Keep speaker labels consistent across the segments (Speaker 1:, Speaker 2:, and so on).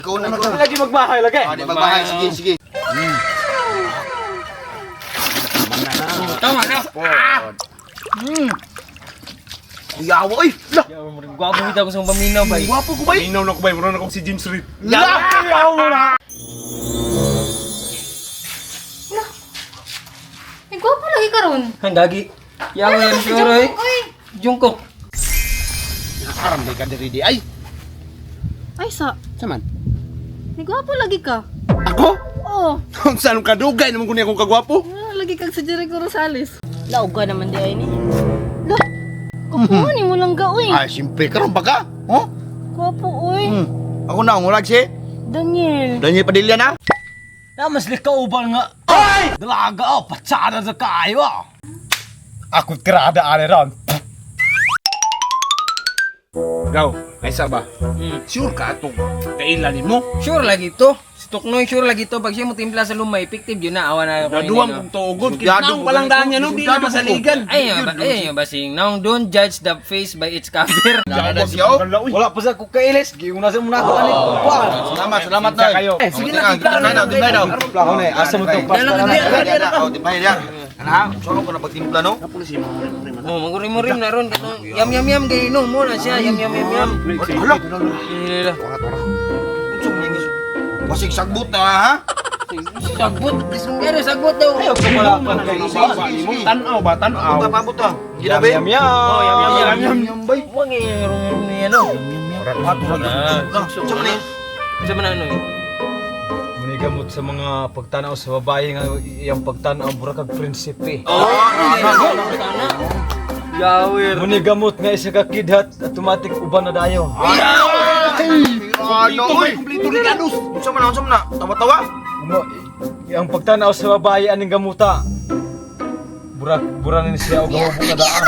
Speaker 1: Ikaw na, ikaw na.
Speaker 2: Lagi magbahay lagi.
Speaker 1: Ah, di magbahay. Sige, sige.
Speaker 3: Tama na.
Speaker 1: Kuyawa, oy! Lah!
Speaker 3: Gwapo bitaw ko sa paminaw bay.
Speaker 1: Gwapo ko, bay!
Speaker 4: Minaw na ko bay, mura na kong si James Reid.
Speaker 1: Lah!
Speaker 5: Ay, gwapo lagi karon.
Speaker 3: Handagi. Yawa yan siguro eh.
Speaker 5: Oy.
Speaker 3: Jungkook.
Speaker 1: Aram day ka diri di ay.
Speaker 5: Ay sa.
Speaker 1: Saman?
Speaker 5: Ay, gwapo lagi ka.
Speaker 4: Ako?
Speaker 5: Oo.
Speaker 4: Saan kadugay naman ko niya akong kagwapo?
Speaker 5: Wala lagi kang sa Jericho Rosales.
Speaker 6: Laog ka naman di ay ni.
Speaker 5: Lah. Kapuhan ni mo lang ga oy.
Speaker 1: Ay, simple karon ba ka? Oh?
Speaker 5: Gwapo oy.
Speaker 1: Ako na, ngurag si
Speaker 5: Daniel.
Speaker 1: Daniel Padilla na.
Speaker 2: Na mas likauban nga. Ay! Dalaga oh, patsada sa kaayo ah. Ako tirada ani ron.
Speaker 4: Gaw, ay sa ba? Sure ka atong kailan nimo?
Speaker 3: Sure lagi to. Si Tuknoy sure lagi to. Pag siya mo timpla sa lumay, effective yun na. Awa na ako
Speaker 4: Naduwang
Speaker 3: no.
Speaker 4: kong tuugod.
Speaker 1: Sugdado
Speaker 4: Kitnaong palang daan niya no, di na masaligan.
Speaker 3: Ay, ba, ay, basing. Now, don't judge the face by its cover.
Speaker 1: Nana siya. oh.
Speaker 2: Wala pa sa kukailis. Giuna sa muna ako ani. Kuan.
Speaker 1: Salamat, salamat na.
Speaker 4: Kayo.
Speaker 1: Eh, sige na, timpla na. Timpla daw.
Speaker 2: Plako na eh. Asa mo tong pasta na.
Speaker 1: Oh, timpla na. Ana, solo ko na pagtimpla no.
Speaker 3: Oh, magurim-urim na ron. Katong Yam yam yam gay no mo na siya. Yam yam yam yam.
Speaker 1: Hala.
Speaker 3: Ila.
Speaker 1: Unsa man yung Basig sagbot na ha?
Speaker 3: Sagbot. Pero sagbot daw.
Speaker 2: Ayaw ko wala pa kay
Speaker 1: Sige, sige, sige.
Speaker 4: Tanaw ba, tanaw.
Speaker 1: Abot ta, abot ta. Ginabi.
Speaker 2: Yam yam.
Speaker 3: Oh, yam yam yam.
Speaker 1: Yam yam bay.
Speaker 3: Wag eh, rong niya no.
Speaker 1: Unsa man eh?
Speaker 3: Sa man ano eh.
Speaker 2: Muni gamot sa mga pagtanaw sa babae nga iyang pagtanaw mura kag prinsipe.
Speaker 3: Oh, ano, Yawir.
Speaker 2: Muni gamot nga isa ka kidhat automatic uban na dayon.
Speaker 1: Ano oy?
Speaker 4: Kompleto Ricardos.
Speaker 1: Unsa man na? Tawa-tawa.
Speaker 2: Mo ang pagtanaw sa babae aning gamuta. Bura bura ni siya og hubog na daan.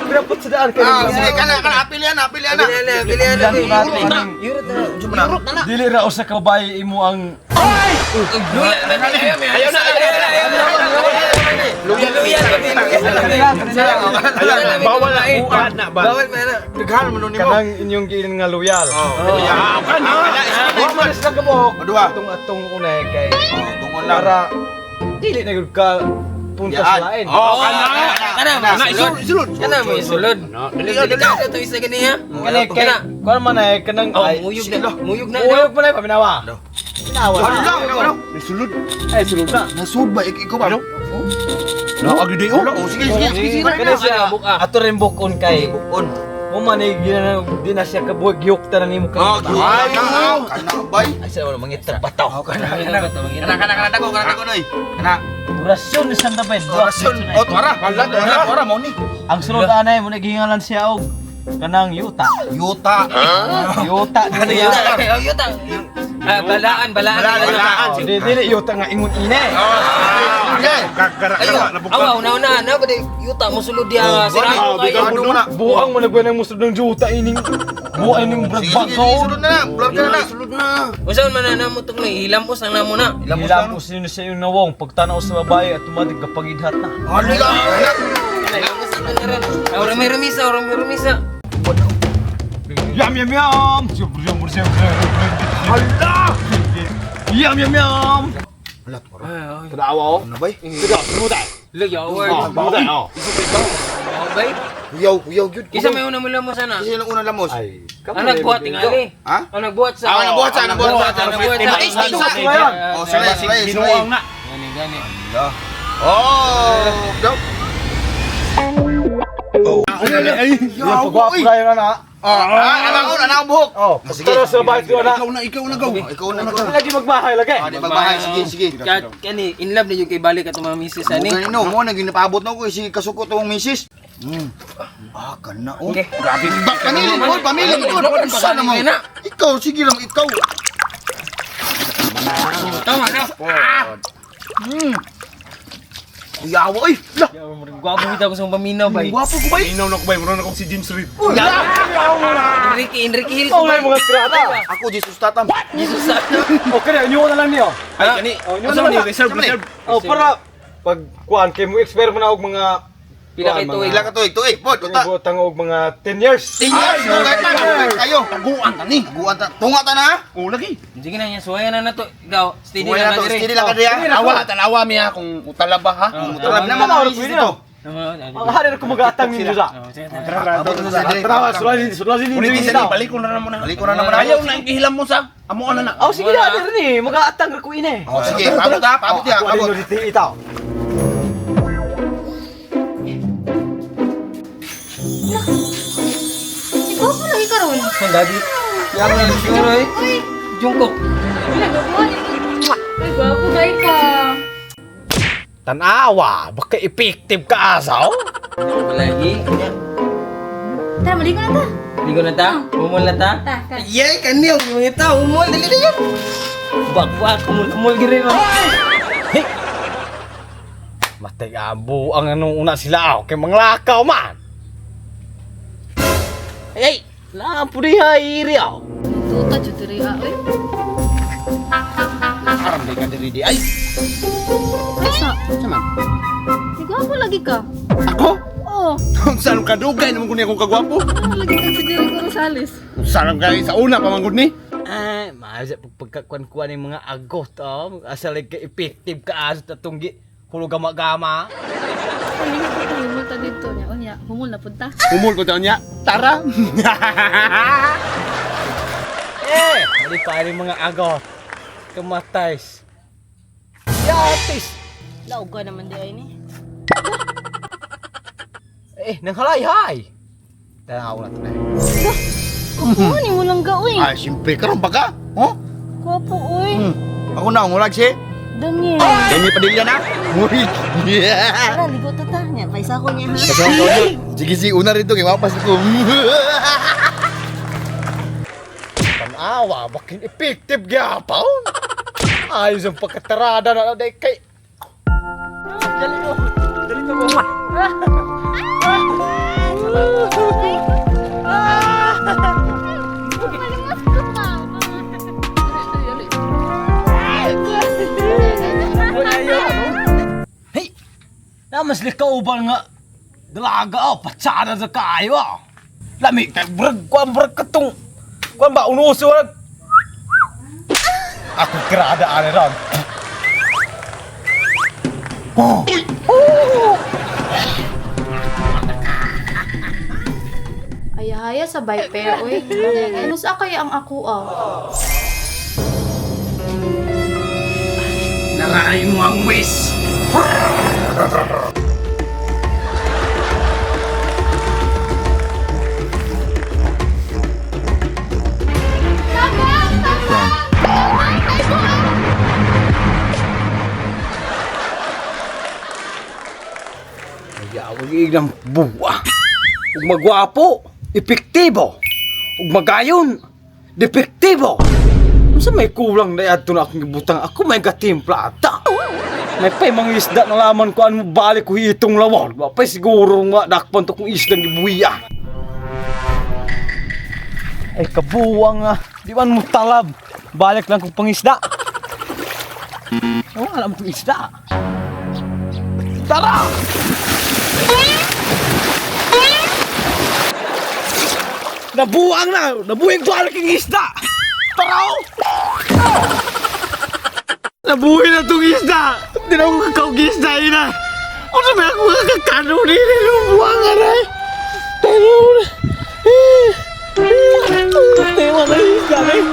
Speaker 2: Dapat sa daan kay
Speaker 1: Ah, sige kana kana apil yan, apil yan.
Speaker 3: Bili na, bili na.
Speaker 2: Natin aning
Speaker 3: Yurot na.
Speaker 1: Unsa man na?
Speaker 2: dili ra usa ka babae imo ang
Speaker 3: Luya na ayaw na, ayaw na, ayaw na. Luya, luya, luya.
Speaker 4: Bawal na eh. na ba?
Speaker 3: Bawal man na.
Speaker 1: Daghan man nimo.
Speaker 2: kanang inyong giinan nga loyal.
Speaker 1: Oh, ya. Kana,
Speaker 2: Wa man sila kabuok.
Speaker 1: Duha.
Speaker 2: Atong atong unay kay
Speaker 1: Oh, tungon lang.
Speaker 2: para dili na gyud ka punta sa
Speaker 1: Yaan.
Speaker 2: lain.
Speaker 4: Oh, kana.
Speaker 3: Kana,
Speaker 4: Kana, isulod, isulod.
Speaker 3: Kana mo isulod. Dili ka to isa gani ha.
Speaker 2: Kani kay
Speaker 3: Kana.
Speaker 2: kuan man ay kanang
Speaker 3: Oh,
Speaker 2: ay
Speaker 3: muyog na. Muyog na.
Speaker 2: Uyog man ay paminawa. Paminawa.
Speaker 1: Hala, ano?
Speaker 4: Isulod.
Speaker 2: Ay sulod na.
Speaker 1: Nasud ba ikaw ba?
Speaker 4: No, agdi di oh.
Speaker 1: Oh, sige, sige, sige, sige.
Speaker 2: Kani siya
Speaker 3: Buka.
Speaker 2: ato rin bukon kay
Speaker 1: On.
Speaker 2: mo man ay gina di na siya kabuhi gihukta na nimo kay.
Speaker 1: Oh, kana, kana bay.
Speaker 2: Ay sila man mangitag bataw.
Speaker 1: Kana kana kana dako, kana dako noy. Kana.
Speaker 2: Orasyon ni Santa Fe.
Speaker 1: Orasyon. Oh, tuara. Hala, tuara, tuara mo ni.
Speaker 2: Ang sulod anay mo naghingalan siya og kanang yuta.
Speaker 1: Yuta.
Speaker 2: Yuta dili
Speaker 3: Yuta,
Speaker 2: ya.
Speaker 3: yuta. Ah, balaan, balaan.
Speaker 1: Balaan, balaan.
Speaker 2: Oh, Di dili yuta nga ingon ine.
Speaker 4: Gagara
Speaker 3: Ayo,
Speaker 4: ka na buka.
Speaker 3: awa una una na ba yuta mo sulod diya sira
Speaker 1: gani.
Speaker 3: ko kayo.
Speaker 1: Ano mo na?
Speaker 2: Buang mo nagbuhay ng musod ng yuta ining buang ning
Speaker 1: Sige, sige,
Speaker 2: brag
Speaker 1: sige, sulod na na. Blur ka na na. Sulod na.
Speaker 3: Unsa man na namo tong hilamos nang namo na.
Speaker 1: Ilamos lang.
Speaker 2: Hilamos niyo sa iyong nawong pagtanaw sa babae automatic kapagidhat na.
Speaker 1: Hala, hala.
Speaker 3: Hilamos na na ron. Ora may remisa, ora may remisa.
Speaker 2: Yam yam yam. Hala! Yam yam yam.
Speaker 1: Hala, tuara.
Speaker 2: Tadawa oh.
Speaker 1: Ano bay?
Speaker 3: Lagaw.
Speaker 4: Oh.
Speaker 3: Bay.
Speaker 1: Huyaw, huyaw gyud.
Speaker 3: Isa may una mo lamos ana.
Speaker 1: Kasi lang unang lamos.
Speaker 2: Ay,
Speaker 3: Ang nagbuhat tingali.
Speaker 1: Ha?
Speaker 3: Ang nagbuhat sa.
Speaker 1: Ah, nagbuhat sa, nagbuhat sa.
Speaker 3: Nagbuhat sa.
Speaker 1: Ay, isa, isa.
Speaker 2: Ngayon.
Speaker 1: Oh, sulay, sulay, sulay.
Speaker 4: Binuang na.
Speaker 3: Gani gani.
Speaker 1: Oh, go.
Speaker 4: Ay,
Speaker 2: Yan pagwapo kayo na na.
Speaker 1: Ah, anak ko, anak ang buhok.
Speaker 2: Oh,
Speaker 1: Sige.
Speaker 2: pagtanaw sa babae ko na.
Speaker 4: Ikaw na, ikaw na gaw.
Speaker 1: Ikaw na, ikaw na.
Speaker 2: Lagi magbahay lagi.
Speaker 1: Ah, di magbahay. Sige, sige.
Speaker 3: Kat kani in love na yung kay balik ato mga misis ani.
Speaker 1: Ani no, mo na ginapaabot na ko sige kasuko tong misis. Ah, kana oh.
Speaker 3: Okay.
Speaker 1: Grabe. Ba, pamili mo, pamili mo. Sana mo.
Speaker 3: Pamili na.
Speaker 1: Ikaw, sige lang, ikaw.
Speaker 3: Tama na.
Speaker 1: Kuyawa oy. Lah,
Speaker 3: Gwapo bitaw ko sa paminaw bay.
Speaker 1: gwapo ko bay.
Speaker 4: Minaw na ko bay, mura na kong si James Reid.
Speaker 3: Enrique Enrique Hill.
Speaker 2: Oh, may mga tirada.
Speaker 1: Ako Jesus Tatam.
Speaker 3: Jesus sa.
Speaker 2: Okay na, inyo na lang niyo.
Speaker 4: Ay, kani.
Speaker 2: Oh, inyo
Speaker 4: Asa
Speaker 2: na
Speaker 4: man ni
Speaker 2: lang.
Speaker 4: reserve, reserve.
Speaker 2: Oh, para pag kuan kay mo expert mo na og mga
Speaker 3: Pila kay tuig?
Speaker 1: Pila ka tuig? Tuig pod, unta.
Speaker 2: Ibutang og mga 10 years.
Speaker 1: 10 years, dugay pa, dugay kayo.
Speaker 4: Taguan ta ni.
Speaker 1: Taguan ta. Tunga ta na.
Speaker 4: O lagi.
Speaker 3: Sige na, yan, suwayan na na to. Ikaw, steady
Speaker 1: Suwayan
Speaker 3: lang
Speaker 1: na
Speaker 3: ka
Speaker 1: to,
Speaker 3: dire.
Speaker 1: steady lang ka dire.
Speaker 4: Awa, tanawa mi ha kung utalaba ha.
Speaker 1: Utalab na mga misis dito.
Speaker 2: Ang hari na kumagatang ninyo sa.
Speaker 1: Abot na sa dire.
Speaker 2: Tarawa, sulasi, sulasi ninyo
Speaker 4: Ulit isa
Speaker 2: itaw.
Speaker 4: ni balik ko na naman na.
Speaker 1: Balik ko na naman.
Speaker 4: Ayaw na ang gihilam mo sa amo na na.
Speaker 2: Oh, sige na, dire ni. Magaatang ra ko ina.
Speaker 1: Oh, sige, paabot ha, paabot ya,
Speaker 2: Ako
Speaker 1: paabot.
Speaker 2: ninyo dito itaw.
Speaker 5: Ay, gwapo lagi karon.
Speaker 3: Ang daddy. Yang na siguro eh.
Speaker 5: Uy,
Speaker 3: Jungkook.
Speaker 5: uy, gwapo kay ka.
Speaker 2: Tanawa, baka effective ka asaw.
Speaker 3: Ano lagi?
Speaker 5: Tara, maligo na ta.
Speaker 3: Ligo na ta? Umul na ta?
Speaker 5: Ta, ta.
Speaker 3: Yay, kanil! Mga tao, umul! Dali dali! Bakbak, umul-umul giri ro.
Speaker 2: Hey. Matay abo ang anong una sila aw kay manglakaw man. Ay, lampo diha iri aw.
Speaker 5: Tuta, jud diri ah, uy.
Speaker 4: Aram di ka diri di ay.
Speaker 5: Asa?
Speaker 4: Sama.
Speaker 5: Ay, gwapo lagi ka.
Speaker 4: Ako?
Speaker 5: Oo.
Speaker 4: Sa anong kadugay naman ko niya akong kagwapo.
Speaker 5: Ano lagi kang si Jericho Rosales?
Speaker 4: Sa anong kay sa una pa man gud ni.
Speaker 2: Ay, maayo sa pagkakuan-kuan ng mga agot, oh. Asa like effective ka aso tatong gi hulog gama-gama.
Speaker 5: Palingo ko kung humul ta dito niya. Unya, humul na punta.
Speaker 4: Umul ko taon niya. Tara.
Speaker 2: Eh, mali pa rin mga agot. Kamatays. Yatis.
Speaker 5: Lauga naman di ay ni.
Speaker 2: Eh, nanghalay-hay. Tanaw na to na.
Speaker 5: Kuha ni mo lang ga, uy.
Speaker 1: Ay, siyempre karon ba ka? Oh?
Speaker 5: Gwapo, uy.
Speaker 1: Ako na, ngulag si.
Speaker 5: Daniel.
Speaker 1: Demi Padilla na. Uy.
Speaker 5: Tara, ligo ta ta. Nya, paisa ko niya ha.
Speaker 1: Sige, sige, una rito kay mapas ko.
Speaker 2: Tanawa, bakin effective gyapon. Ayos ang pagkatarada na na kay. Dali mo. Dali mo.
Speaker 5: Malimas ko pa.
Speaker 2: Hey! Namas likauban nga dalaga oh, patsada sa kaayo ah. Lami kay brag kuan brag katong kuan ba unuso wala. Ako krada ani ron. Oh.
Speaker 6: Ayahaya sa viper, oy. Ano sa kaya ang ako ah?
Speaker 4: Naraay mo ang wis.
Speaker 6: Tabang! Tabang! Tabang! Tabang!
Speaker 2: Ayaw ilang buwa. Ug magwapo, epektibo. Ug magayon, depektibo. Unsa may kulang na adto na akong gibutang ako may gatimpla ata. May pay mga isda na laman ko ano balik ko itong lawon. Wa pay siguro nga dakpan to kong isdang gibuya. Ay kabuwang ah. Di man mo talab. Balik lang kong pangisda. Oh, alam kong isda. Tara! Nabuang na! Nabuhing balik ang isda! Taraw! Nabuhi na itong isda! Hindi na ako kakaog isda ina! Ano ba ako kakakano nila? Lubuang ka na! Pero... Tayo na isda na eh!